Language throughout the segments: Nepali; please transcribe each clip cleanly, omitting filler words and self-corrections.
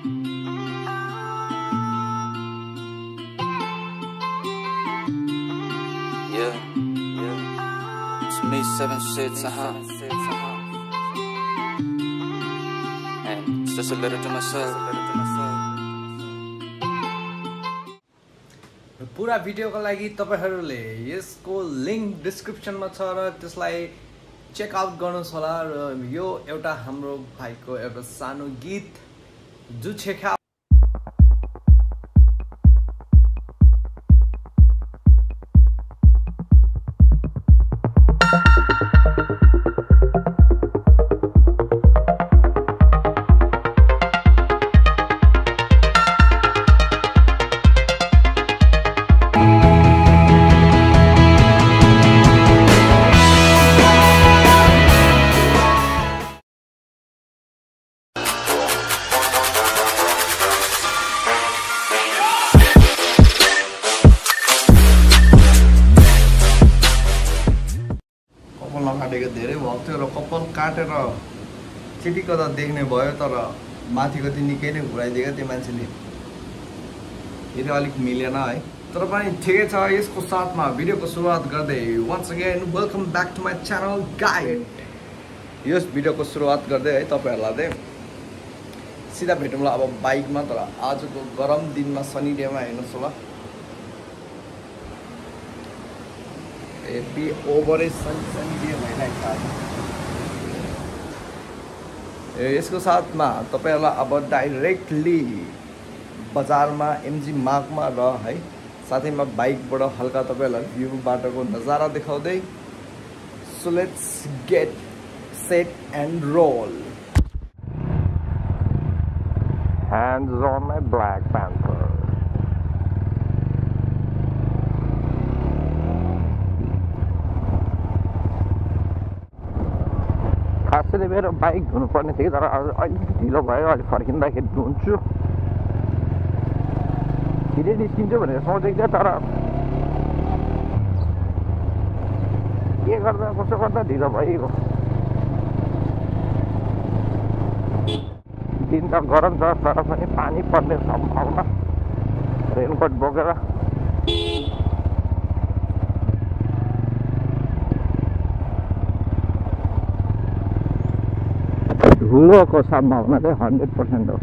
Yeah, it's me, 7 shits, and it's just a letter to myself. पूरा भिडियोको लागि तपाईहरुले यसको लिंक डिस्क्रिप्सनमा छ र त्यसलाई चेक आउट गर्नुस् होला र यो एउटा हाम्रो भाइको एउटा सानो गीत जुछेखा लगाडेको धेरै भएको थियो र कपाल काटेर चिटिक्क त देख्ने भयो तर माथिको चाहिँ निकै नै घुराइदिएको त्यो मान्छेले फेरि अलिक मिलेन है तर पनि ठिकै छ यसको साथमा भिडियोको सुरुवात गर्दै once again welcome back to my channel guys यस भिडियोको सुरुवात गर्दै है तपाईहरुलाई चाहिँ सिधा भेटौँला अब बाइकमा तर आजको गरम दिनमा सनी डेमा हेर्नुस् होला बी ओभरै सनी डे भइरहेको छ यसको साथमा तपाईहरुलाई अब डाइरेक्टली बजारमा एमजी मार्गमा र है साथैमा बाइकबाट हल्का तपाईहरुलाई भ्यू बाटोको नजारा देखाउँदै so let's get set and roll hands on my Black Panther खासैले मेरो बाइक धुनुपर्ने थियो तर अलिक ढिलो भयो अलिक फर्किँदाखेरि धुन्छु छिटै निस्किन्छु भनेर सोचेको थियो तर के गर्दा कसो गर्दा ढिलो भइगयो दिन त गरम छ तर पनि पानी पर्ने सम्भावना रेनकोट बोकेर धुलोको सम्भावना चाहिँ 100% हो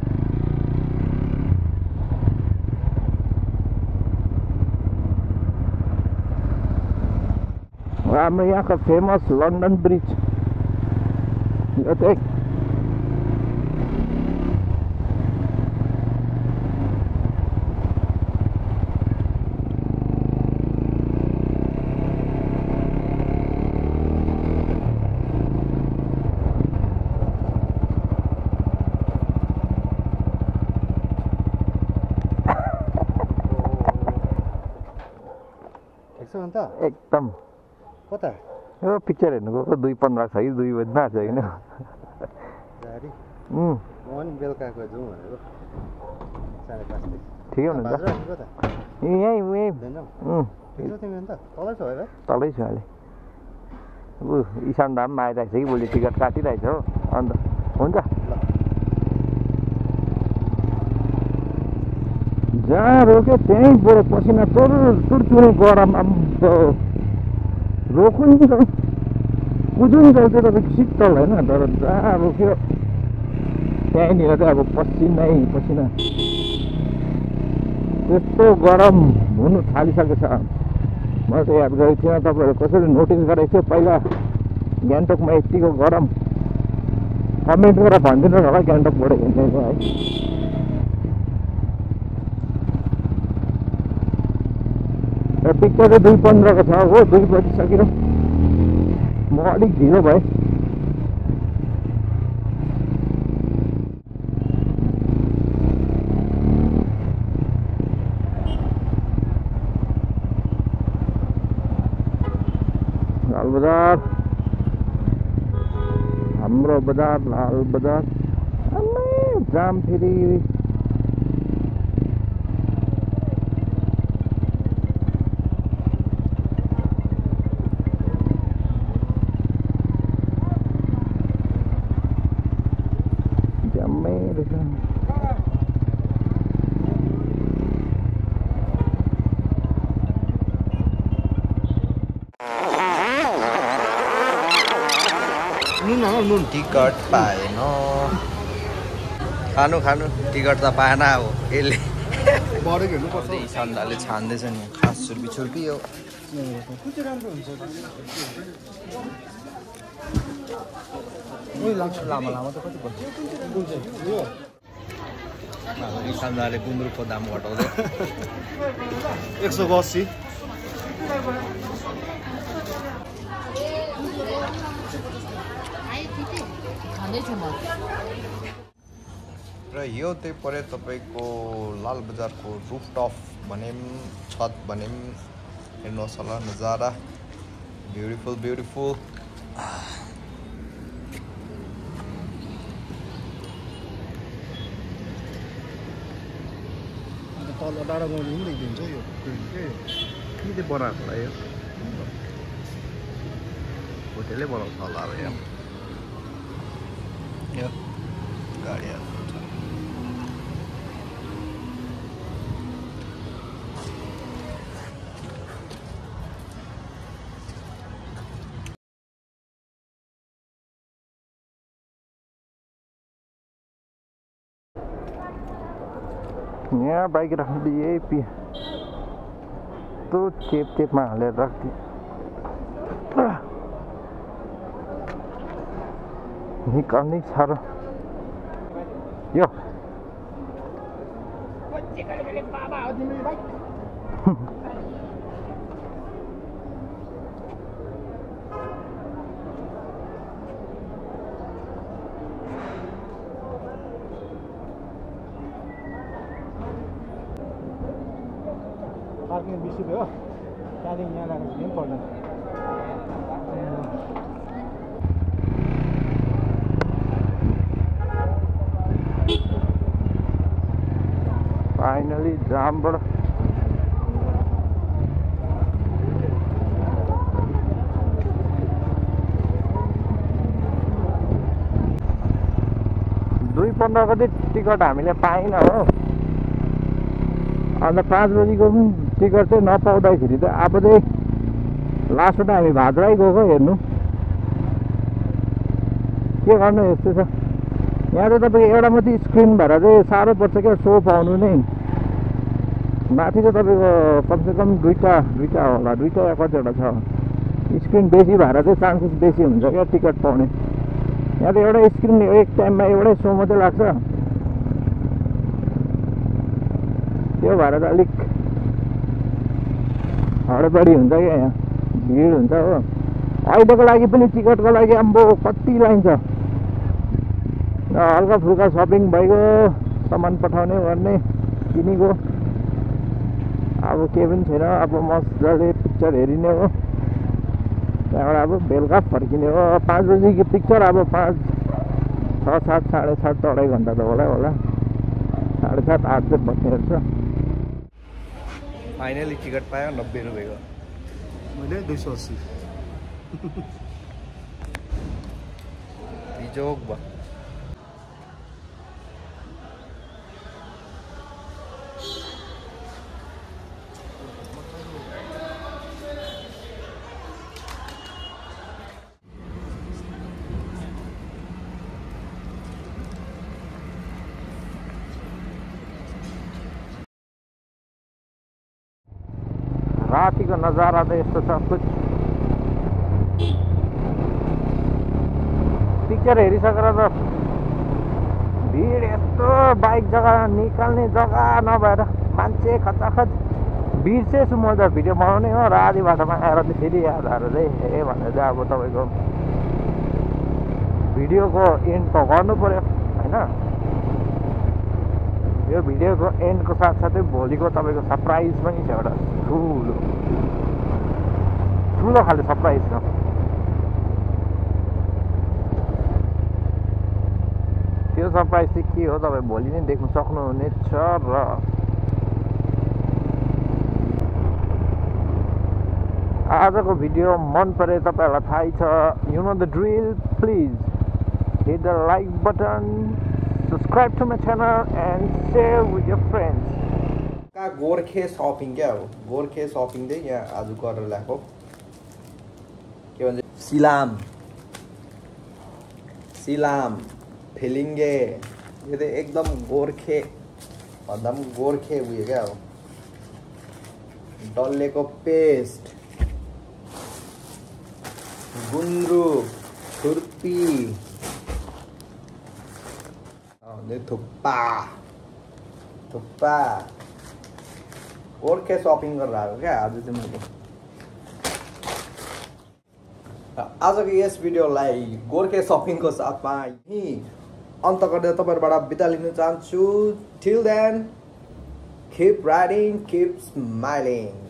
हाम्रो यहाँको फेमस लन्डन ब्रिज यो चाहिँ एकदम कता यो पिक्चर हेर्नु गएको 2:15 छ कि 2 बज्न आछ हैन गाडी पनि बेलुकाको जाउँ भनेको 5:30 ठिकै हुनुहुन्छ यही तिमी अन्त तलै छ है तलै छ अहिले इसान धाममा आइरहेको छ कि भोलि टिकट काटिरहेको छ हो अन्त हुन्छ जहाँ रोक्यो त्यहीँ बरु पसिना टुर्चुने गरम रोक्नु नि त कुजुन जान्छ तपाईँको शीतल होइन तर जहाँ रोक्यो त्यहीँनिर चाहिँ अब पसिना त्यस्तो गरम हुनु थालिसकेको छ म त याद गरेको थिएन तपाईँहरू कसरी नोटिस गरेको थियो पहिला गान्तोकमा यतिको गरम कमेन्ट गरेर भनिदिनुहोस् होला गान्तोकबाट हिँड्नेको है पिक्चर चाहिँ 2:15 को छ हो 2 बजिसक्यो म अलिक ढिलो भएँ लालबजार हाम्रो बजार लालबजार जाम फेरि टिकट पाएन खानु खानु टिकट त पाएन अब यसले सन्दाले छान्दैछ नि खास छुर्पी छुर्पी हो लामो लामो त कति पर्छ सन्दाले गुन्द्रुकको दाम घटाउँदै 180 र यो चाहिँ पऱ्यो तपाईँको लाल बजारको रुफटप भन्यौँ छत भन्यौँ हेर्नुहोस् होला नजारा ब्युटिफुल ब्युटिफुल तल डाँडा गाउँले पनि देखिन्छ यो के चाहिँ बनाएको होला यो होटेलै बनाउँछ होला अब यो गाडीहरू यहाँ बाइक राख्नु यही त्यो चेपमा हालेर राख्थेँ निकाल्नै साह्रो यो पार्किङ 20 रुपियाँ हो त्यहाँदेखि यहाँ लाग्नु पनि पर्दैन फाइनली जामबाट दुई 15 गते टिकट हामीले पाएन हो अन्त 5 बजीको पनि टिकट चाहिँ नपाउँदाखेरि त अब चाहिँ लास्टमा हामी भाद्रै गएको हेर्नु के गर्नु यस्तो छ यहाँ त तपाईँको एउटा मात्रै स्क्रिन भएर चाहिँ साह्रो पर्छ क्या सो पाउनु नै माथि चाहिँ तपाईँको कमसेकम दुईवटा होला दुईवटा या कतिवटा छ स्क्रिन बेसी भएर चाहिँ चान्सेस बेसी हुन्छ क्या टिकट पाउने यहाँ त एउटा स्क्रिन एक टाइममा एउटै सो मात्रै लाग्छ त्यो भएर त अलिक हडबडी हुन्छ क्या यहाँ भिड हुन्छ हो अहिलेको लागि पनि टिकटको लागि अम्बो कति लाइन छ हल्का फुल्का सपिङ भइगयो सामान पठाउने गर्ने किनेको अब केही पनि छैन अब मजाले पिक्चर हेरिने हो त्यहाँबाट अब बेलुका फर्किने हो 5 बजीको पिक्चर अब 5, 6, 7, 7:30 त 2.5 घन्टा त होला 7:30, 8 चाहिँ बस्ने रहेछ फाइनली टिकट पायो 90 रुपियाँको मैले 280 बिजोग भयो रातिको नजारा त यस्तो छ कुछ पिक्चर हेरिसकेर त भिड यस्तो बाइक जग्गा निकाल्ने जग्गा नभएर मान्छे खचाखच बिर्सेछु म त भिडियो बनाउने हो र आधी बाटोमा आएर त फेरि याद आएर चाहिँ ए भनेर चाहिँ अब तपाईँको भिडियोको एन्ड त गर्नु पर्यो होइन यो भिडियोको एन्डको साथसाथै भोलिको तपाईँको सरप्राइज पनि छ एउटा ठुलो खाले सरप्राइज छ त्यो सरप्राइज चाहिँ के हो तपाईँ भोलि नै देख्न सक्नुहुनेछ र आजको भिडियो मन परे तपाईँहरूलाई थाहै छ you know the drill please hit the like button subscribe to my channel and share with your friends गोर्खे सपिङ क्या हो गोर्खे सपिङ चाहिँ यहाँ आज गरेर ल्याएको के भन्छ सिलाम फिलिङ्गे यो त एकदम गोर्खे भन्दा पनि गोर्खे उयो क्या हो डल्लेको पेस्ट गुन्द्रुक छुर्पी थुक्पा थुक्पा गोर्खे सपिङ गरेर आएको क्या आज चाहिँ मैले आजको यस भिडियोलाई गोर्खे सपिङको साथमा यही अन्त गरेर तपाईहरुबाट बिदा लिन चाहन्छु till then keep riding keep smiling